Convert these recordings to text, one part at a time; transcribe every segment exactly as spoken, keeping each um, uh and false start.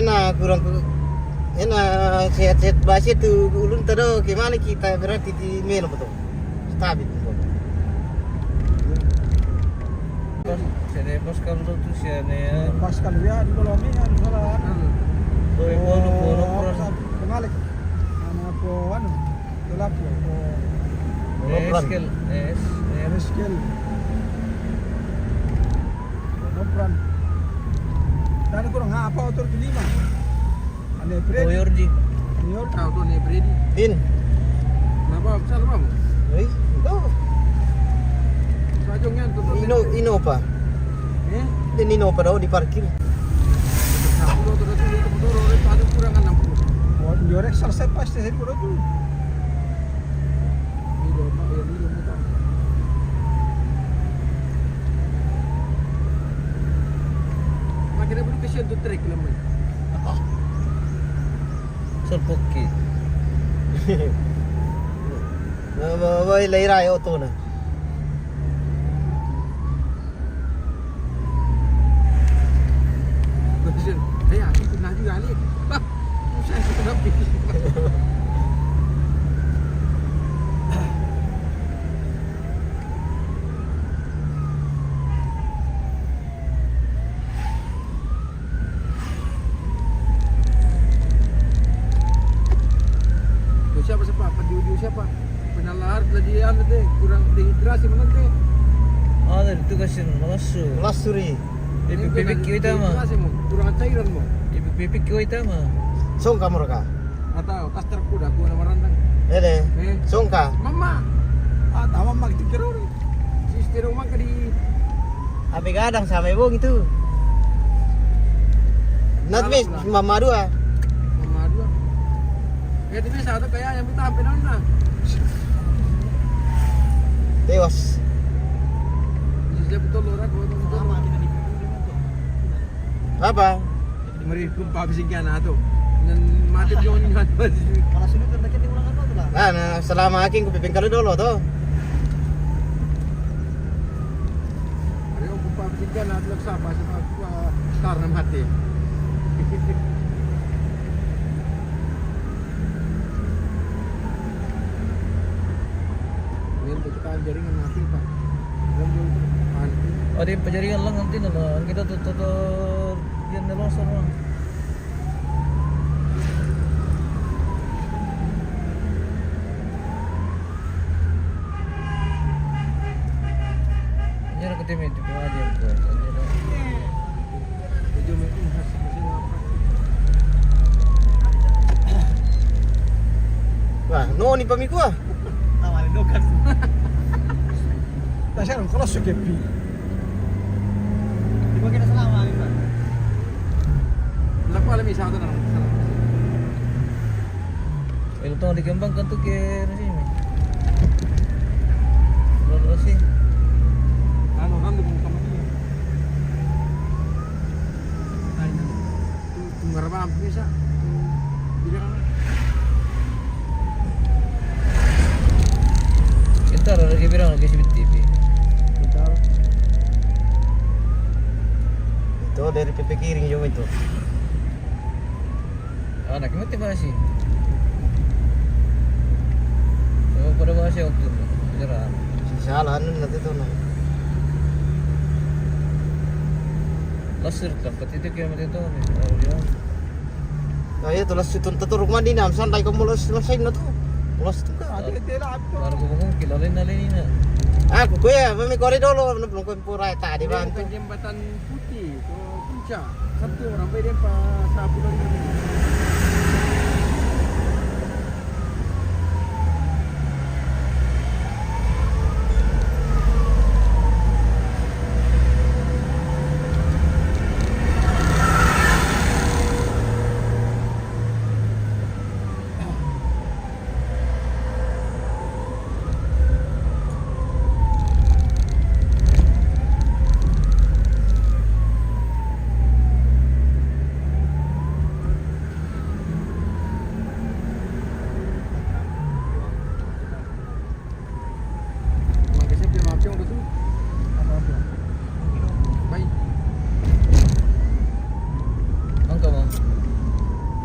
Nah, kurang ku, ena sehat-sehat basi tu ulun tado ke mana kita berarti di melo betul. Stabil tu. Sene Pascal tu, tu sene ya. Pascal ya, di Colombia, di Colombia. Boy, bono, bono, Oh, pros. Kemalik. Anak aku, anu, tilapia. Oh. Eskel, es, es. Eskel. Bonopran. Dan kurang apa otor kelima. Ane Freddy. Oh, Yordi. Yordi. Tahu tu Ane Freddy. In. Kenapa? Salah apa? Eh, itu. Sajongnya tu. Ino, Innova. Eh? Ini Innova dah di parkir. Nah, puluh tu, tu, tu, tu, tu, tu, ada kurang enam puluh. Oh, yorek selesai pasti saya puluh tu. Ini dia, Mak, ya, ini dia, Mak. Makin ada dulu kesian tu trek lama. Serpoki. Woi, lairai oto na. Kesian. Eh, aku pernah juga ni. Usah aku kena pergi. Tuh, siapa, siapa? Apa di ujung siapa? Pernah lahar telah dia anu teh, kurang dehidrasi mana teh? Ada itu kasih masuk. Masuri. Ini bibik kena kita mah. Dehidrasi mau, kurang cairan mau. Bibik kita mah. Song kamu raka. Atau tas terkuda aku nama rantang. Ele. Eh. Song ka. Mama. Ah, tahu mama gitu keruri. Sister rumah ke di Ape gadang sama ibu gitu. Nat mis mama dua. Mama dua. Ya, tapi satu kayak yang kita hampir nona. Tewas. Bisa betul orang kalau selama kita di Apa? Mari kumpa bising kian ato. Nan mati jong ni kan. Kalau sudah kan lagi orang apa tu lah? Nah, nah, selama aking ku piping kalau dolo to. Ari kumpa bising kian ato, sapa, sapa, sapa, karena mati. Ini untuk kita jaringan mati, Pak. Dan jauh, Pak. Oh, di pajaringan lang nanti na lang. Kita tuh, tuh, tuh, yan na longsor, Mang. Ini aku tim itu, cuma aja yang buat. Ini dong. Wah, no ni pamiko ah. Tawa ni dokas. Tasar ko su kepi. Di ba kita selama ni ba? Lakwa lami sa ato na. Ilo to dikembangkan tu ke nasi mi. Belum kasih. Anu, anu, bukan lagi. Ay, nanu. Tung, tung ngarabang bisa. Tung bilang. Entar lagi bilang lagi si T V. Entar. Itu dari P P Kiring juga itu. Anak motivasi. Oh, pada bahasa waktu itu. Jerah. Salah anu nanti tu nah. Lasir tempat itu kilometer itu nih. Oh, iya. Nah, iya tu lasir tu, tu rumah di nam santai kamu los los na tu. Los tu ka. Ada tela apa? Baru aku bangun kilo lain lain ini. Aku kuya, mami kore dolo, belum kumpul tadi bang tu. Jembatan Putih ke Puncak. Satu orang baik dia empat, satu lagi.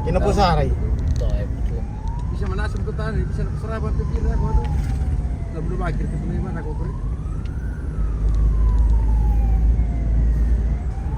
Kena pusara i. Bisa manasam ko tani, bisa seraban tu kira ko tu. Lalu bakir tu punya mana ko kuri.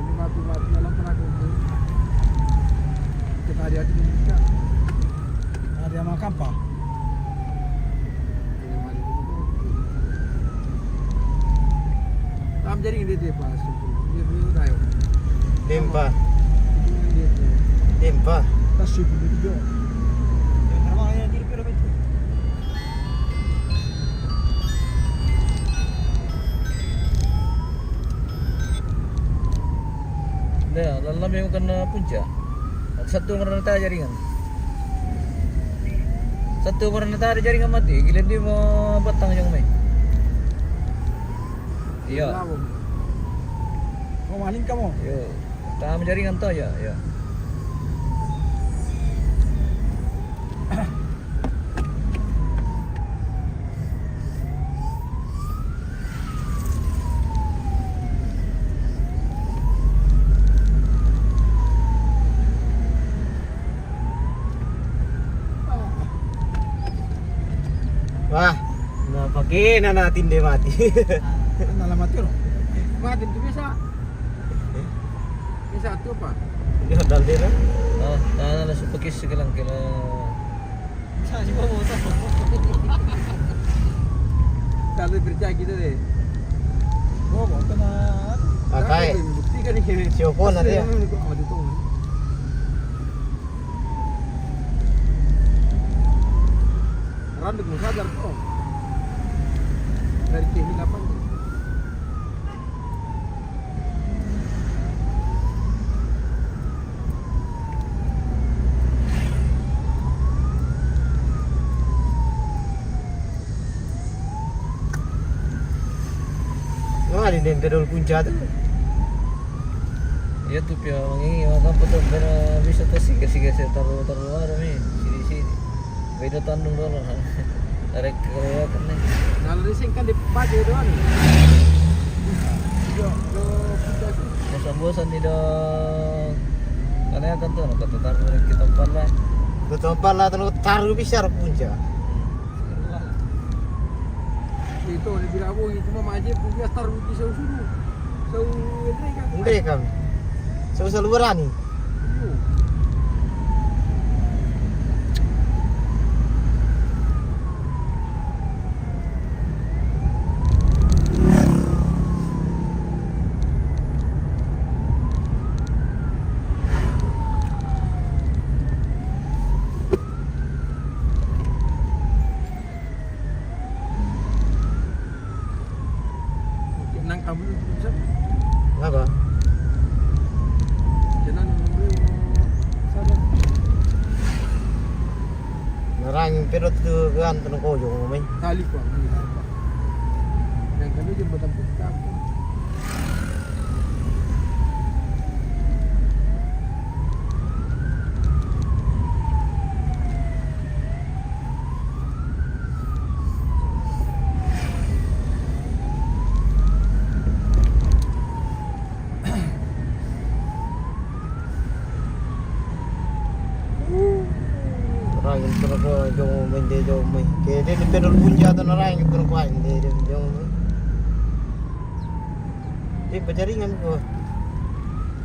Ini mati-mati dalam pernah ko. Kita hari-hari kita. Hari yang makan apa? Tam jaring dia, dia pas. Dia punya udah, yo. Tempa. Dia punya. Tempa. Tas sih, dia juga. Dia terbang yang diri, pero betul. Dah, lalu yang kena puncak. Satu merana tak jaringan. Satu merana tak ada jaringan mati. Gila dia mau batang yang main. Iya. Mau maling kamu? Iya. Tak ada jaringan tu ya, ya. Wah, na pake na natin de mati. Kan dalam mati, no? Mati tu bisa. Bisa tu apa? Dia dal dia, no? Oh, na, na, na, supakis sige lang kila. Sa si Bobo, sa. Kalau kerja gitu deh. Bobo, kena. Pakai. Bukti kan ini. Siapa nanti ya? Randuk mo sadar ko. Dari kehilapan. Wah, di Dempedol Punca tu. Iya tu pia mangingi makan petok bena bisa tasi kasi kasi taruh taruh ada mi sini sini. Beda tandung dulu. Tarik kelewatan nih. Kalau racing kan dipakai doang. Iya, lo kita tu. Bosan-bosan ni dong. Karena kan tu kata taruh dari kita empat lah. Kita empat lah, taruh taruh bisa punca. Itu ni bila aku itu mah aja punya taruh di sau suruh. Sau Andre kan. Andre kan. Sau selalu berani. Nang kamu tu bisa? Apa? Jalan nomor sabar. Narang pero tu kan tu ko yung mai. Tali ko. Yang kami jembatan putih. Rangin tu ko jong mai de jong mai. Ke de ni pedol punja tu na rangin tu ko ai de de jong mai. Di pajaringan ko.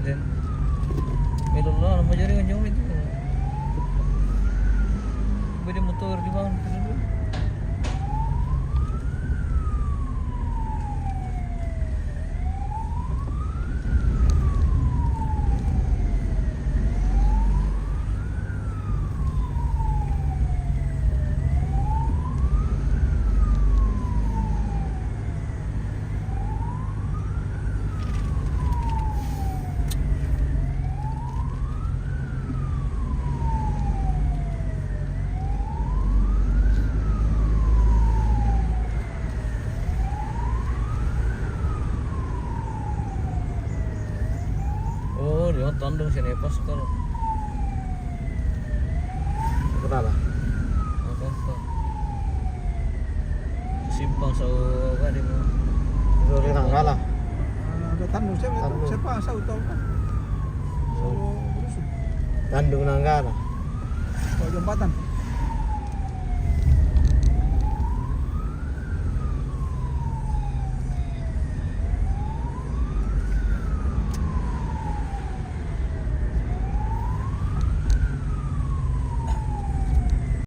Then, melo na pajaringan jong mai tu. Boleh motor di bawah tu. Oh, dia tandung sini pas kalau. Kenapa? Apa apa? Simpang sau kan dia mau. Itu dia Nanggala. Ah, ada tandung siapa? Tandung. Siapa? Sau tahu kan? Sau Rusuk. Tandung Nanggala. Jembatan.